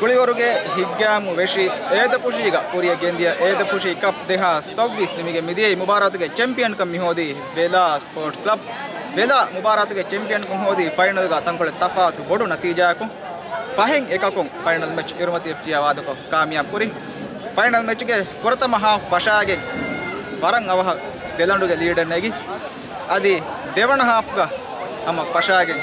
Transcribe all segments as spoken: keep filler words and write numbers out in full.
ކުޅިވަރުގެ ހިތްގައިމު ވެށި އޭދަފުށީގަ ކުރިއަށް ގެންދިޔަ އޭދަފުށީ ކަޕް ދެހާސް ސައްބީސް ނިމިގެން މިދިޔައީ މުބާރާތުގެ ޗެމްޕިއަންކަން މިހޯދީ ވެލާ ސްޕޯޓްސް ކްލަބް. ވެލާ މުބާރާތުގެ ޗެމްޕިއަންކަން ހޯދީ ފައިނަލްގަ ތަންކޮޅެއް ތަފާތު ބޮޑު ނަތީޖާއަކުން. ފަހެއް އެކަކުން ފައިނަލް މެޗް އިރުމަތި އެފްސީއާ ވާދަކޮށް ކާމިޔާބު ކުރި. ފައިނަލް މެޗުގެ ފުރަތަމަ ހާފް ފަށާގެން ވަރަށް އަވަހަށް ދެލަނޑުގެ ލީޑެއް ނެގި. އަދި ދެވަނަ ހާފްގަ ހަމަ ފަށާގެން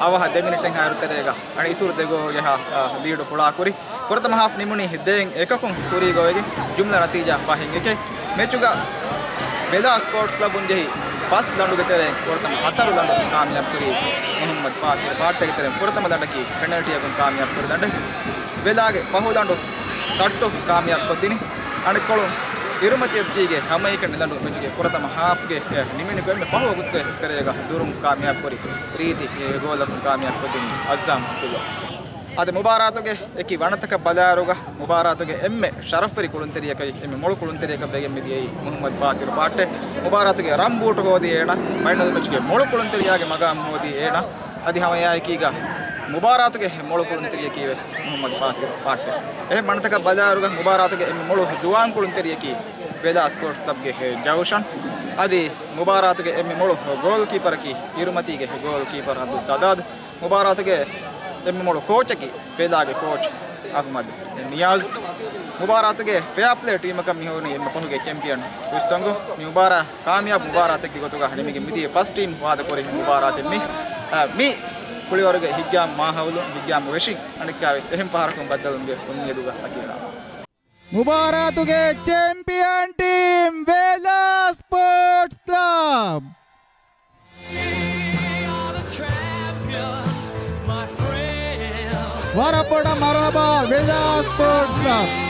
އަވަހަށް ދެ މިނިޓެއްހާއިރު ތެރޭގަ އަނެއް އިތުރު ދެ ގޯލްގެ ހާ، އާ، ލީޑު ފުޅާކުރި. ފުރަތަމަ ހާފް ނިމުނީ ދޭއް އެކަކުން ކުރީގަ އޮވެގެން ޖުމްލަ ނަތީޖާ ފަހެއް އެކެއް. މެޗުގަ ވެލާ ސްޕޯޓްސް ކްލަބުން ޖެހި ފަސް ލަނޑުގެ ތެރެއިން ފުރަތަމަ ހަތަރު ލަނޑު ކާމިޔާބު ކުރީ މުހައްމަދު ފާތިހު ޕާއްޓޭގެ ތެރެއިން ފުރަތަމަ ލަނޑަކީ ޕެނަލްޓީއަކުން ކާމިޔާބު ކުރި ލަނޑެއް. ވެލާގެ ފަހު ލަނޑު ސައްޓު ކާމިޔާބު ކޮށްދިނި. އަނެއްކޮޅުން އިރުމަތި އެފްސީގެ ހަމައެކަނި ލަނޑު މެޗުގެ ފުރަތަމަ ހާފްގެ، އެ، ނިމިނި ކޮންމެ ފަހު ވަގުތުގެ ތެރޭގަ ދުރުން ކާމިޔާބު ކުރި ރީތި، އެ، ގޯލަކުން ކާމިޔާބު ކޮށްދިނީ އައްޒާމް އަބްދުﷲ. އަދި މުބާރާތުގެ އެކި ވަނަތަކަށް ބަލާއިރުގަ މުބާރާތުގެ އެންމެ ޝަރަފްވެރި ކުޅުންތެރިޔަކަށް އެންމެ މޮޅު ކުޅުންތެރިޔަކަށް ވެގެން މިދިޔައީ މުހައްމަދު ފާތިރު ޕާއްޓެ. މުބާރާތުގެ ރަން ބޫޓު ހޯދި އޭނަ، ފައިނަލް މެޗުގެ މޮޅު ކުޅުންތެރިޔާގެ މަގާމް ހޯދީ އޭނަ. އަދި ހަމައެއާއެކީގަ މުބާރާތުގެ މޮޅު ކުޅުންތެރިޔަކީ ވެސް މުހައްމަދު ފާތިރު ޕާއްޓެ. އެހެން ވަނަތަކަށް ބަލާއިރުގަ މުބާރާތުގެ އެންމެ މޮޅު ޒުވާން ކުޅުންތެރިޔަކީ ވެލާ ސްޕޯޓްސް ކްލަބްގެ ޖައުޝަން. އަދި މުބާރާތުގެ އެންމެ މޮޅު ގޯލް ކީޕަރަކީ އިރުމަތީގެ ގޯލް ކީޕަރ އަބްދުއްސައްދާދު. މުބާރާތުގެ އެންމެ މޮޅު ކޯޗަކީ ވެލާގެ ކޯޗް އަޙްމަދު ނިޔާޒް. މުބާރާތުގެ ފެއާޕްލޭ ޓީމަކަށް މިހުރުނީ އެންމެ ފަހުގެ ޗެމްޕިއަން ކުއްސަނގު. މި މުބާރާ ކާމިޔާބު މުބާރާތެއްގެ ގޮތުގަ ނިމިގެން މިދިޔަ ފަސް ޓީމް ވާދަކުރި މުބާރާތެއް މި. އަ، މި ކުޅިވަރުގެ ހިތްގައިމު މާހައުލުން ހިތްގައިމު ވެށިން އަނެއްކާވެސް އެހެން ފަހަރަކުން ބައްދަލުވުމުގެ އުއްމީދުގަ އަކީރާ. މުބާރާތުގެ ޗެމްޕިއަން ޓީމް ވެލާ ސްޕޯޓްސް ކްލަބް. ވަރަށް ބޮޑަށް މަރުޙަބާ ވެލާ ސްޕޯޓްސް ކްލަބް.